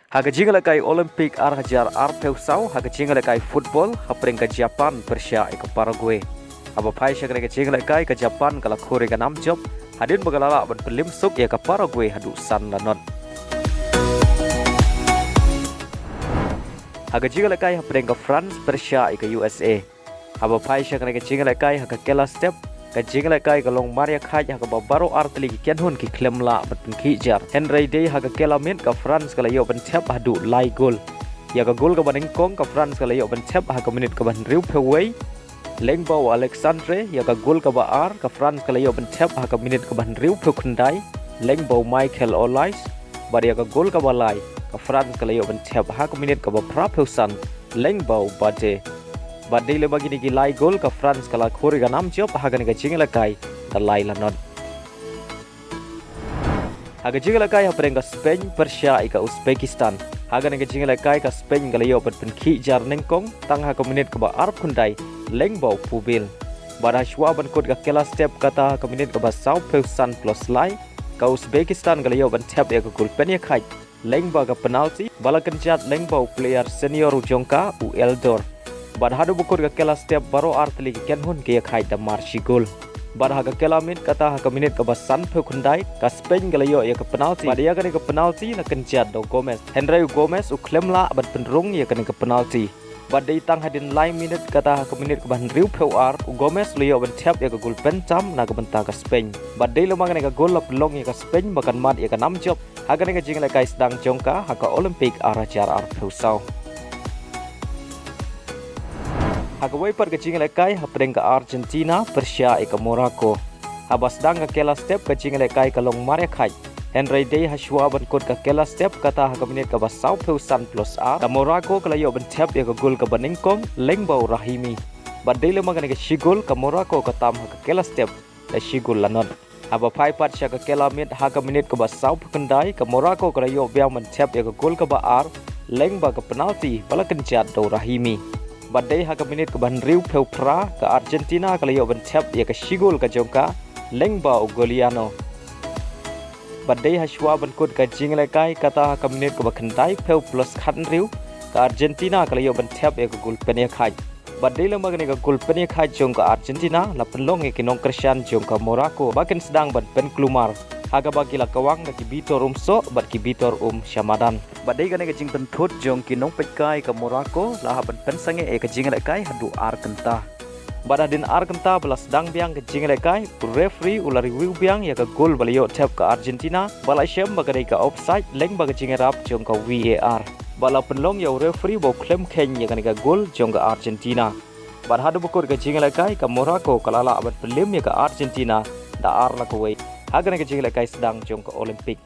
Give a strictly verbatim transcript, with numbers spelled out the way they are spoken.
Ha ka jingïalehkai Olympic ar hajar arphew saw ha ka jingïalehkai football hapdeng ka Japan pyrshah ïa ka Paraguay. Haba phai sha kane ka jingïalehkai ka Japan ka la khur ïa ka nam jop hadien ba ka la lah ban pynlip suk ïa ka Paraguay haduh san la not. Ha ka jingïalehkai hapdeng ka France pyrshah ïa ka U S A. Haba phai sha kane ka jingïalehkai ha ka kela step, ka jingïalehkai ka long mar ïakhait ha kaba baroh artylli ki kynhun ki khlem lah ban pynkhih jar. Hynrei dei ha ka kela miet ka France ka la ïoh ban thep haduh lai gol. Ïa ka gol kaba nyngkong ka France ka la ïoh ban thep ha ka minit kaba hynriewphew wei, lyngba u Alexandre, ïa ka gol kaba ar ka France ka la ïoh ban thep ha ka minit kaba hynriewphew khyndai, lyngba u Michael Olise, bad ïa ka gol kaba lai ka France ka la ïoh ban thep ha ka minit kaba phraphew san, lyngba u Mbappé. Bad dei lyngba kine ki lai gol ka France ka la khur ïa ka nam jop ha kane ka jingïalehkai da lai la not. Ha ka jingïalehkai hapdeng ka Spain pyrshah ïa ka Uzbekistan. Ha kane ka jingïalehkai ka Spain ka la ïoh ban pynkhih jar nyngkong tang ha ka minit kaba arphew khyndai, lyngba u Puyol. Bad ha shuwa ban kut ka kela step kata ha ka minit kaba sawphew san plus lai, ka Uzbekistan ka la ïoh ban thep ïa ka gol pynïakhait lyngba ka penalti ba la kynjat lyngba u player senior u jong ka u Eldor. Bad haduh ba kut ka kela step baroh artylli ki kynhun ki ïakhait da mar shi gol. Bad ha ka kela miet kata ha ka minit kaba sanphew khyndai ka Spain ka la ïoh ïa ka penalti. Bad ïa kane ka penalti la kynjat da u Gomez. Hynrei u Gomez u khlem lah ban pynrung ïa kane ka penalti. Bad dei tang hadien lai minit kata ha ka minit kaba hynriewphew ar u Gomez u la ïoh ban thep ïa ka gol pyntam na ka bynta ka Spain. Bad dei lyngba kane ka gol la pynlong ïa ka Spain ba kan mad ïa ka nam jop ha kane ka jingïalehkai sdang jong ka ha ka Olympic ar hajar arphew saw. Ha kawei pat ka jingïalehkai hapdeng ka Argentina pyrshah ïa ka Morocco. Haba sdang ka kela step ka jingïalehkai ka long mar ïakhait. Hynrei dei ha shuwa ban kut ka kela step kata ha ka minit kaba sawphew san plus ar ka Morocco ka la ïoh ban thep ïa ka gol kaba nyngkong lyngba u Rahimi. Bad dei lyngba kane ka shi gol ka Morocco ka tam ha ka kela step da shi gol la not. Haba phai pat sha ka kela miet ha ka minit kaba sawphew khyndai ka Morocco ka la ïoh biang ban thep ïa ka gol kaba ar lyngba ka penalti ba la kynjat da u Rahimi. Bad dei ha ka minit kaba hynriewphew phra ka Argentina ka la ïoh ban thep ïa ka shi gol ka jong ka lyngba u Giuliano. Bad dei ha shuwa ban kut ka jingïalehkai kata ha ka minit kaba khyndaiphew plus khathynriew ka Argentina ka la ïoh ban thep ïa ka gol pynïakhait. Bad dei lyngba kane ka gol pynïakhait jong ka Argentina la pynlong ïa ki nongkyrshan jong ka Morocco ba kin sdang ban pynkulmar ha kaba ki la kawang da ki bitor um soh bad ki bitor um shamadan. Bad dei kane ka jingpynthut jong ki nongpeitkai ka Morocco la hap ban pynsangeh ïa ka jingïalehkai haduh ar kynta. Bad hadien ar kynta ba la sdang biang ka jingïalehkai, u referee u la review biang ïa ka gol ba la ïoh thep ka Argentina ba la shem ba ka dei ka offside lyngba ka jingïarap jong ka V A R. Bad la pynlong ïa u referee ba u khlem kheiñ ïa kane ka gol jong ka Argentina. Bad haduh ba kut ka jingïalehkai ka Morocco ka la lah ban pynlip ïa ka Argentina da ar la kawei ha kane ka jingïalehkai sdang jong ka Olympic.